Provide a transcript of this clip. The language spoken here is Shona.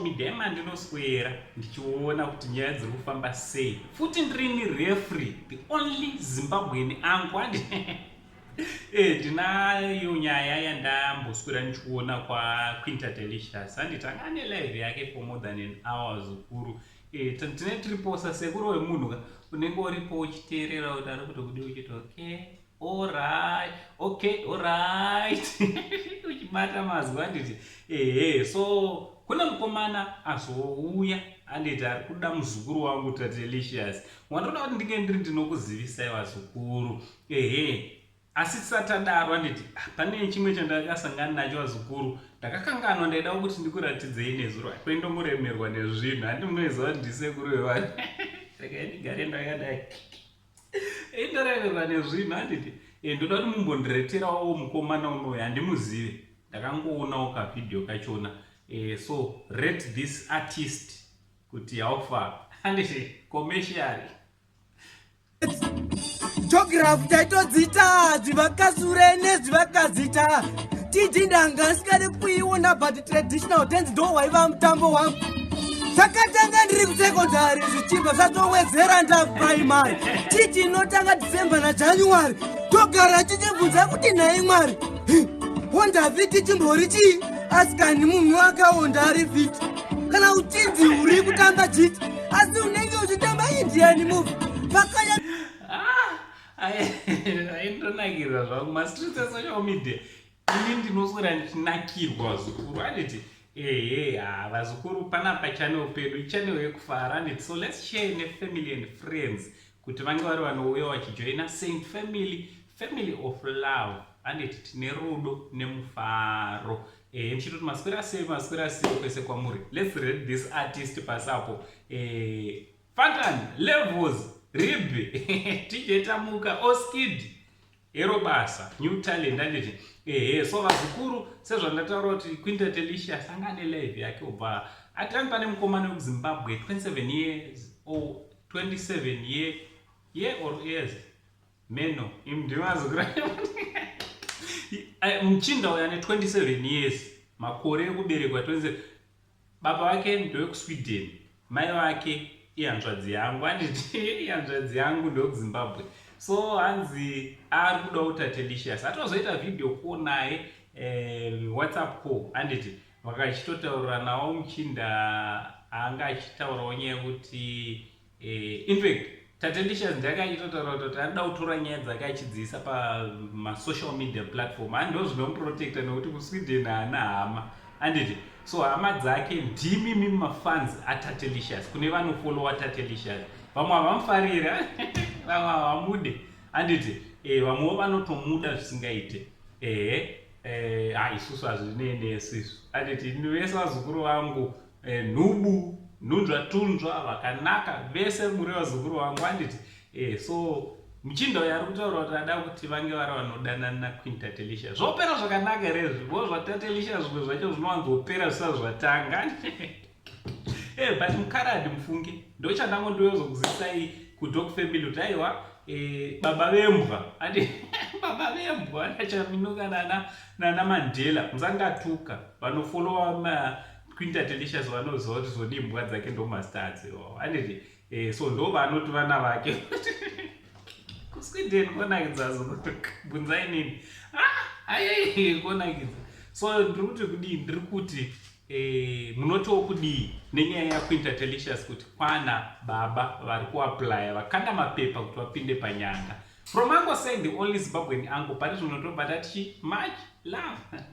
media emandinoswera ndichiona kuti nyaya dziri kufamba sei. Futi ndirini referee, the only Zimbabwean angu andi ndinayo nyaya yandamboswera ndichiona kwaQuinta Delicious. Handiti anga ane live yake for more than an hour zukuru. Tine tiriposa sekuru wemunhu ka, unenge uripo uchiteerera kuti ari kuti kudii, uchiti okay, alright, okay, alright, uchibata mazwi, handiti? Ehe, so kune mukomana azouya, handiti, ari kuda muzukuru wangu Tatelicious. Wandoda kuti ndinge ndiri ndinokuzivisai, vazukuru. Ehe, asi tisati tadaro, handiti, pane chimwe chandakasangana nacho, vazukuru. Ndakakanganwa, ndaida kuti ndikuratidzei nezuro, kwendongoremerwa nezvinhu. Handi munoiziva kuti ndisekuru vevanhu? Regai ndigare ndakadai, indoremerwa nezvinhu, handiti? Ndoda kuti mumbondireterawo mukomana unoyu, handimuzive, ndakangoonawo kavhidhiyo kachona. So rate this artist kuti how far, handiti, commercially. Geography taitodzita, zvivakasure nezvivakazita tiji ndanga sikade kuiona, but traditional dance ndo waiva mutambo wangu. Takatanga ndiri kusekondari, zvichibva zvatowedzera ndaprimary. Chichi inotanga December naJanuary, togara chichibvunza kuti nhai Mwari, Honda Fit chimbori chii? Asi kani munhu akaonda ari fit, kana uchinzi uri kutamba chiti, asi unenge uchitamba Indian movie pakaya. Aindonakirwa zvangu mastreets esocial media. Ini ndinoswera ndichinakirwa, vazukuru, handiti? Ehe, ha, vazukuru, panapa channel pedu, channel yekufara, handiti? So let's share nefamily and friends kuti vange vari vanouya vachijoina Saint Family, family of love, handiti? Tine rudo nemufaro. Ehe, ndichitoti maswera sei, maswera sei kwese kwamuri. Let's rate this artist pasapo. Fantan Levels, Rib, TJ Tamuka, Oskid, hero basa, new talent, handiti? Ehe, so vazukuru, sezvandataura kuti Quinta Delicious anga ane live yake, ubva atani pane mukomana wekuZimbabwe, 27 years or 27 year or years meno ndimazukuru. Muchinda uyu ane 27 years, makore ekuberekwa 27. Baba vake ndewekuSweden, mai vake ihanzvadzi yangu, handiti? Ihanzvadzi yangu, ndewekuZimbabwe. So hanzi ari kuda kuTatelicious, atozoita video call naye, WhatsApp call, handiti? Vakachitotauriranawo. Muchinda anga achitaurawo nyaya yekuti infact Tatelicious ndiake achitotaura kuti anoda kutora nyaya dzake achidziisa pamasocial media platform. Handi zvinomuprotecta nekuti kuSweden haana hama, handiti? So hama dzake ndimi mimi mafans aTatelicious. Kune vanofollowa Tatelicious, vamwe havamufariri, vamwe havamude, handiti? Vamwewo vanotomuda zvisingaite. Ehe, ha, isusu hazvinei nesu izvo, handiti? Vese vazukuru vangu, nhubu, nhunzva tunzva, vakanaka vese, muri vazukuru vangu, handiti? So muchinda uyo ari kutaura kuti ada kuti vange vari vanodanana naQueen Tatelicious. Zvopera zvakanaka here izvi? Vo zvaTatelicious, zvimwe zvacho zvinowanzopera zvisati zvatanga. But mukaradi mufunge, ndochandango ndoyozokuzisai kudog family kuti aiwa, baba vembwa ati baba vembwa anachaminuka nana Mandela. Musangatuka vanofollowa Queen Tatelicious, vanoziva kuti zodi imbwa dzake ndo mastars iwawo, handiti? So ndo vanoti vana vake kuSweden konakidza. Bvunzai nini. Ah, ai, konakidza. So ndiri kuti kudii? Ndiri kuti munotiwo kudii nenyaya yaQueen Tatelicious, kuti kwana baba vari kuapplya, vakanda mapepa kuti vapinde panyanga? From Uncle Saint, the only Zimbabwean uncle, pari zvinotobva tatichi much love.